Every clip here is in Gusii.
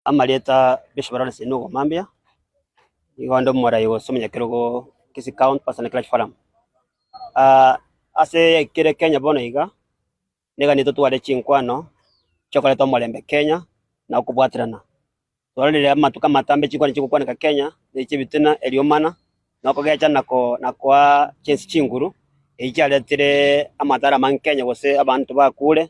Amarieta Bishop Lawrence Enugu Mambia, nigo inde omorai gose omonyakerogo Kisii County Pastor and Clergy Forum. Ase yaikire Kenya bono iga, nigo totware chinkwano chiokoreta omorembe Kenya na okobwaterana. Twarorire amatuko amatambe chinkwana chigokwaneka Kenya, ne chi'ebitina, eriomana, na okogecha na ko na koa chinse chinguru, echio chiaretire amatara amange Kenya gose abanto bakure,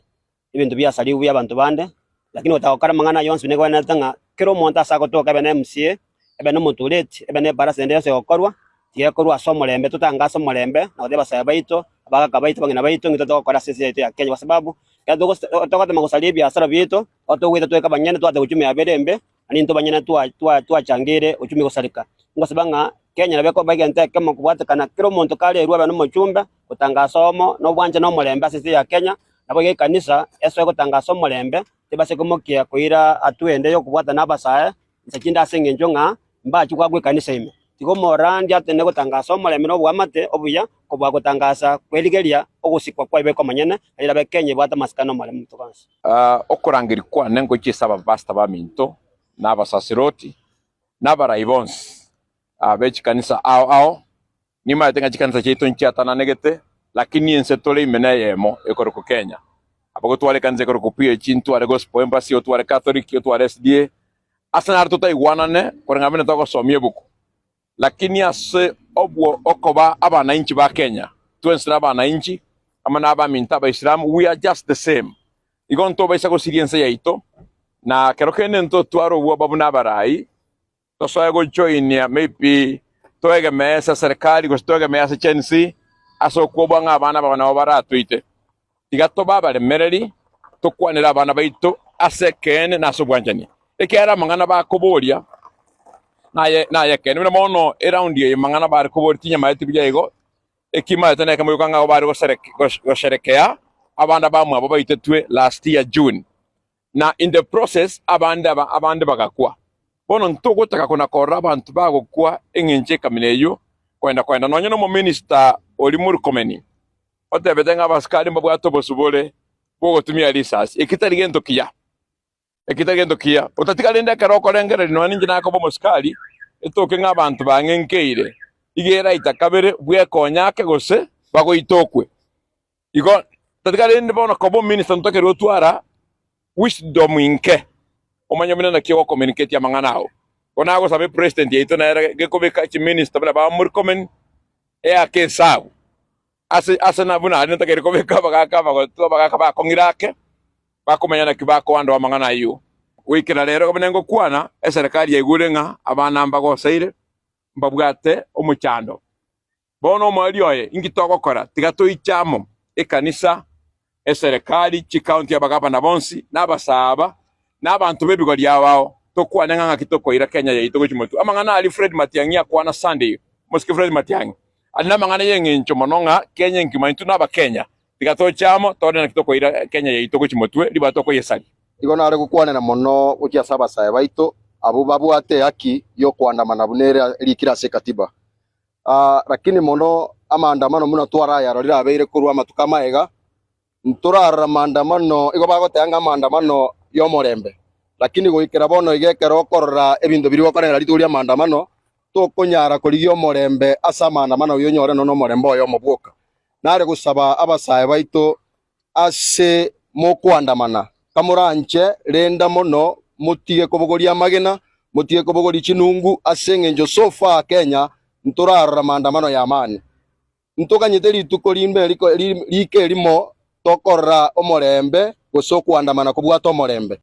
ebinto biasarigwe bia abanto bande, lakini gotaka gokora amang'ana ayio onsi nigo egwenerete ng'a kera omonto ase agotoka ebe na MCA, ebe na omotureti, ebe na ebarasa ende yonsi egokorwa, tiga ekorwe ase omorembe, totange ase omorembe, na gotebia abasae baito, abagaka baito, abang'ina baito, ng'ai totagokora ase ense yaito ya Kenya kwa sababu, ekero togos togotema gosaria ebiasara biaito, Nigo togoeta toike abanyene twateba uchumi yabo ere embe, naende intwe abanyene twa twa twachangeire uchumi gosareka. Ngosaba ng'a Kenya nabo ekoba egento ekemo kobwatekana kera omonto kare erwe abe nomochumbe, gotangasa omo, na obwanchani na omorembe ase ense ya Kenya, nabo iga ekanisa esoe gotangasa omorembe, tebase komokia koira hatua ende yokobwatana abasae, inse chinde ase eng'encho ng'a mbachie goakwa ekanisa ime. Tiga omorandia atende gotangasa omorembe na oboamate obuya, kobua gotangasa kwerigeria ogosikwa kwaibo ekomonyene, naende abe Kenya ebwate amasikani na omorembe omonto bonsi. Okorangeria kwane ngochia ase abapastor baminto, na abasaserdoti, na abarai bonsi be chikanisa ao ao. Nimaete ng'a chikanisa chiaito nchiatananegete, lakini ense tore ime neyemo ekorokwa Kenya. Aba gotwara ekanisa ekorokwa PAG, ntware Gospel Embassy, otware Catholic, otware SDA, ase naro totaigwanane koreng'ana buna togosomia ebuku. Lakini ase obwo okoba abanainchi ba Kenya, twensi nabanainchi, amo nabaminto Abaisilamu, we are just the same. Igo ntobaisa gosiria ense yaito, na kero kende ntotware obwoba buna abarai, tosoe gojoinia maybe toegemee ase eserikari gose toegemee ase Gen Z ase okwobua ng'a abana aba nabo baratoite. Tiga tobe abaremereri, tokwanere abana baito ase ekeene na ase obwanchani, ekiagera amang'ana bakoboria naye nay'ekeene. Buna bono eraundi eye amang'ana bare koboria tinyamaeti buya igo, ekimaete nekemo gioka ng'a bare gosherekea abana bamwabo baitetwe last year June. na in the process abande aba abande bagakwa. Bono ntogotaka kona korora abanto bagokwa eng'encho ekamina eyio koenda koenda nonye na omominister oria Murkomen otebete ng'a abasikari mbabwate obosubore bwogotumia risasi eki tari gento kiya eki tari gento kiya otatiga rende ekero okorengereria nonya ninche nakoba omosikari etoke ng'a abanto bang'enkeire iga eraita kabere bwekonye ake gose bagoite okwe. Igo tatiga rende bono koba ominister ntokerwe otwara wisdom inke omanye buna naki ogo communicate amang'ana ao. Bono nagosaba epresident yaito nere gekobeka chiminister buna ba Murkomen eake esabu ase ase na buna aria ntakeire kobeka abagaka abagotu abagaka bakong'ire ake bakomanya naki bakoandoa amang'ana ayio. Goikera rero buna ngokwana eserekari yaigure ng'a abana mbagoseire mbabwate omochando. Bono omoerio oye, inki togokora? Tiga toiche amo, ekanisa, eserekari, chikaunti, abagabana bonsi, na abasaaba, na abanto b'ebigori ao ao, tokwane ng'a ng'aki tokoira Kenya yaito gochia motwe. Amang'ana aria Fred Matiang'i akwana Sunday, omosike Fred Matiang'i, aria namang'ana y'eng'encho mono ng'a Kenya enkima intwe nabakenya, tiga toche amo torore naki tokoira Kenya yaito gochia motwe ribaga tokoyesaria. Igo nare gokwanera mono gochia ase abasae baito abwo babwate ehaki y'okoandamana buna ere erikire ase ekatiba. Lakini mono amaandamano buna twarayarorire abeire korwa amatuko amaega, ntorarora amaandamano, igo bagoteba ng'a amaandamano y'omorembe. Lakini goikera bono iga ekero okorora ebinto biria gokoreng'ana rituko ri'amaandamano, tokonyara korigia omorembe ase amaandamano oyio onyore nonya nomorembe oyomo bwoka. Nare gosaba abasae baito ase mokoandamana, kamoranche renda mono motige kobogoria amagena, motige kobogoria chinungu, ase engencho so far Kenya ntorarora maandamano ya amani. Ntoganyete rituko rinde rike erimo tokorora omorembe gose okoandamana kobwate omorembe.